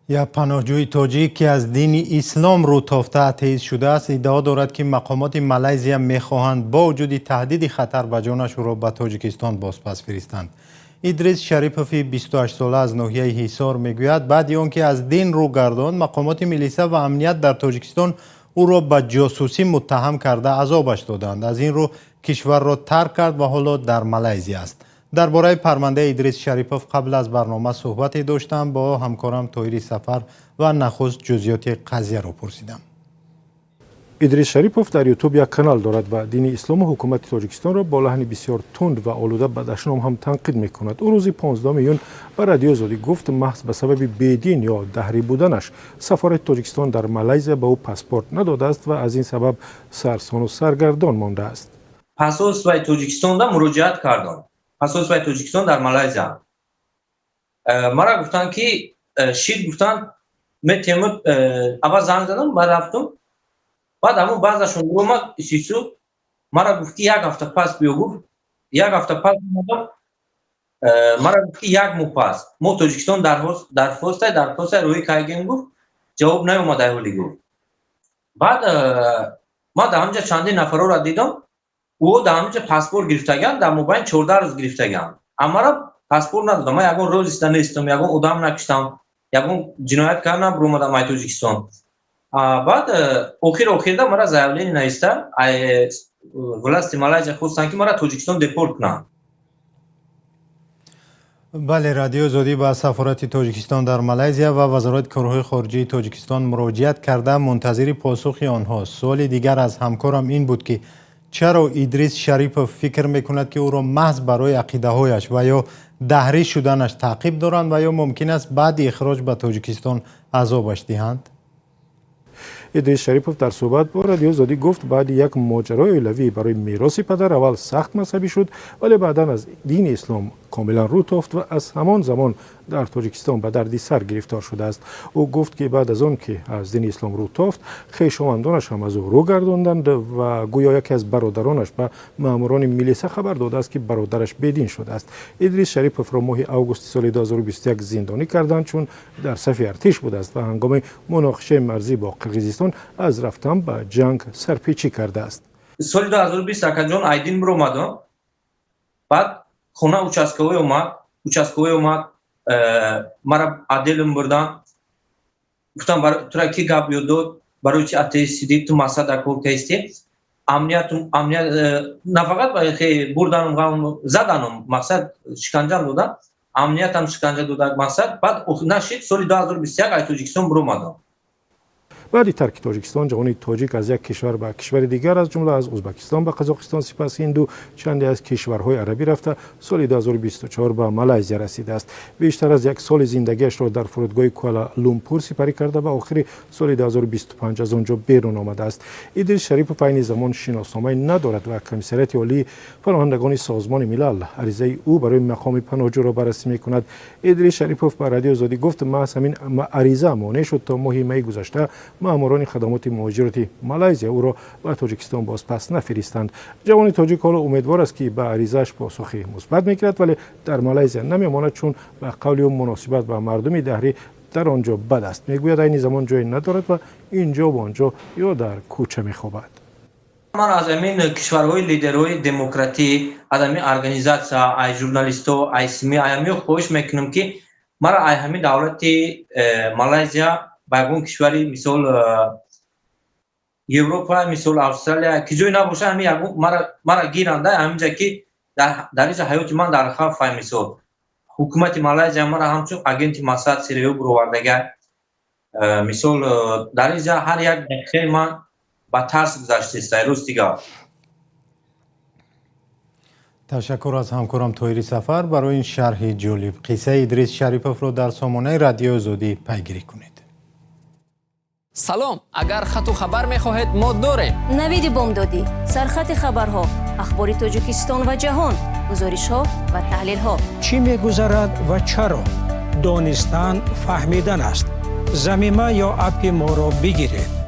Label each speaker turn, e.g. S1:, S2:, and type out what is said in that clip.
S1: Як паноҳҷӯи тоҷик, ки аз дини ислом рӯ тофта, атеист шудааст, иддао дорад, ки мақомоти Малайзия мехоҳанд бо вуҷуди таҳдиди хатар ба ҷонаш ӯро ба Тоҷикистон бозпас фиристанд. Идрис Шарипови 28сола аз ноҳияи Ҳисор мегӯяд, баъди он ки аз дин рӯ гардонд, мақомоти милиса ва амният дар Тоҷикистон ӯро ба ҷосусӣ муттаҳам карда, азобаш доданд. Аз ин рӯ кишварро тарк кард ва ҳоло дар Малайзия аст. Дар бораи парвандаи Идрис Шарипов қабл аз барнома суҳбате доштам бо ҳамкорам Тоҳири Сафар ва нахуст ҷузъиёти қазияро пурсидам.
S2: Идрис Шарипов дар Ютуб як канал дорад ва дини ислому ҳукумати Тоҷикистонро бо лаҳни бисёр тунд ва олуда ба дашном ҳам танқид мекунад. Ӯ рӯзи 15 июн ба Радиои Озодӣ гуфт, маҳз ба сабаби бедин ё даҳрӣ буданаш сафорати Тоҷикистон дар Малайзия ба ӯ паспорт надодааст ва аз ин сабаб сарсону саргардон мондааст.
S3: Посольствои Тоҷикистонда муроҷиат кардам, посольствои Тоҷикистон дар Малайзия. Мара гуфтанд, ки шид, гуфтанд, метему. Аввал занг задам, баъд рафтум. Баъд ҳамун баъзашон омад исису, мара гуфт, ки як ҳафта пас биё, гуфт. Як ҳафта пас омадам, мара гуфт, ки як моҳ пас мо Тоҷикистон дархостай рӯӣ кардем, гуфт, ҷавоб наёмад айҳоли, гуфт. Баъд ман дар ҳамҷа чандин нафарора дидам, ӯ дар ҳамҷа паспорт гирифтаган, дар мобайн 14 рӯз гирифтаган, амара паспорт надодам. Ман ягон розыскда нестам, ягон одам накуштам, ягон ҷиноят карда набуромадам ай Тоҷикистон. Баъд охир охирда мара заявление нависта, власти Малайзия хостанд, ки мара Тоҷикистон депорт кунанд.
S1: Бале, Радиои Озодӣ ба сафорати Тоҷикистон дар Малайзия ва Вазорати корҳои хориҷии Тоҷикистон муроҷиат карда, мунтазири посухи онҳост. Суоли дигар аз ҳамкорам ин буд, ки чаро Идрис Шарипов фикр мекунад, ки ӯро маҳз барои ақидаҳояш ва ё даҳрӣ шуданаш таъқиб доранд ва ё мумкин аст баъди ихроҷ ба Тоҷикистон азобаш диҳанд?
S2: Идрис Шарипов дар суҳбат бо Радиои Озодӣ гуфт, баъди як моҷарои оилавӣ барои мероси падар аввал сахт мазҳабӣ шуд, вале баъдан аз дини ислом комилан рӯ тофт ва аз ҳамон замон дар Тоҷикистон ба дарди сар гирифтор шудааст. Ӯ гуфт, ки баъд аз он ки аз дини ислом рӯ тофт, хешовандонаш ҳам аз ӯ рӯ гардонданд ва гӯё яке аз бародаронаш ба маъмурони милиса хабар додааст, ки бародараш бедин шудааст. Идрис Шариповро моҳи августи соли 2021 зиндонӣ карданд, чун дар сафи артиш будааст ва ҳангоми муноқишаи марзӣ бо Қирғизистон аз рафтан ба ҷанг сарпечӣ кардааст.
S3: Соли 2020, акаҷон, ай дин биромадам. Баъд хона участковый омад, участковый омад, мара отделим бурдан. Гуфтам: «Тура ки гап ёд дод? Барои чи атеист шидӣ? Ту масада кор каисти?» Амният, амният нафақат бурданум, заданум, мақсад, шиканҷам додан, амниятам шиканҷа дода, мақсад. Баъд нашид, соли 2021 ай Тоҷикистон биромадам.
S2: Баъди тарки Тоҷикистон ҷавони тоҷик аз як кишвар ба кишвари дигар, аз ҷумла аз Ӯзбакистон ба Қазоқистон, сипас Ҳинду чанде аз кишварҳои арабӣ рафта, соли 2024 ба Малайзия расидааст. Бештар аз як соли зиндагиашро дар фурудгоҳи Куала Лумпур сипарӣ карда ва охири соли 2025 аз он ҷо берун омадааст. Идрис Шарипов айни замон шиносномае надорад ва Комиссариати олии паноҳандагони Созмони Милал аризаи ӯ барои мақоми паноҳҷӯро баррасӣ мекунад. Идрис Шарипов ба Радиои Озодӣ гуфт, маҳз ҳамин ариза монеъ шуд, то моҳи майи гузашта маъмурони хадамоти муҳоҷироти Малайзия ӯро ба Тоҷикистон бозпас нафиристанд. Ҷавони тоҷик ҳоло умедвор аст, ки ба аризааш посухи мусбат мегирад, вале дар Малайзия намемонад, чун ба қавли ӯ муносибат ба мардуми даҳрӣ дар он ҷо бад аст. Мегӯяд, айни замон ҷое надорад ва ин ҷо ва он ҷо ё дар кӯча мехобад.
S3: Ман аз ҳамин кишварҳои лидерҳои демократӣ, аз ҳамин организатсия, ай журналистҳо, ай СМИ, ай ҳамиҳо хоҳиш мекунам, ки мара ай ҳамин давлати Малайзия ба ягон кишвари, мисол, Европа, мисол, Австралия, ки ҷое набоша, ҳамин ягон мара гиранда ҳаминҷа, ки дар инҷа ҳаёти ман дар хавф. Ай мисол, ҳукумати Малайзия мара ҳамчун агенти Моссад сиреё буровардага. Мисол, дар инҷа ҳар як дақиқаи ман ба тарс гузаштааст, рости гап.
S1: Ташаккур аз ҳамкорам Тоҳири Сафар барои ин шарҳи ҷолиб. Қиссаи Идрис Шариповро дар сомонаи Радиои Озодӣ пайгирӣ кунед.
S4: Салом, агар хату хабар мехоҳед, мо дорем.
S5: Навиди бомдодӣ, сархати хабарҳо, ахбори Тоҷикистон ва ҷаҳон, гузоришҳо ва таҳлилҳо.
S6: Чӣ мегузарад ва чаро? Донистан фаҳмидан аст. Замима ё аппи моро бигиред.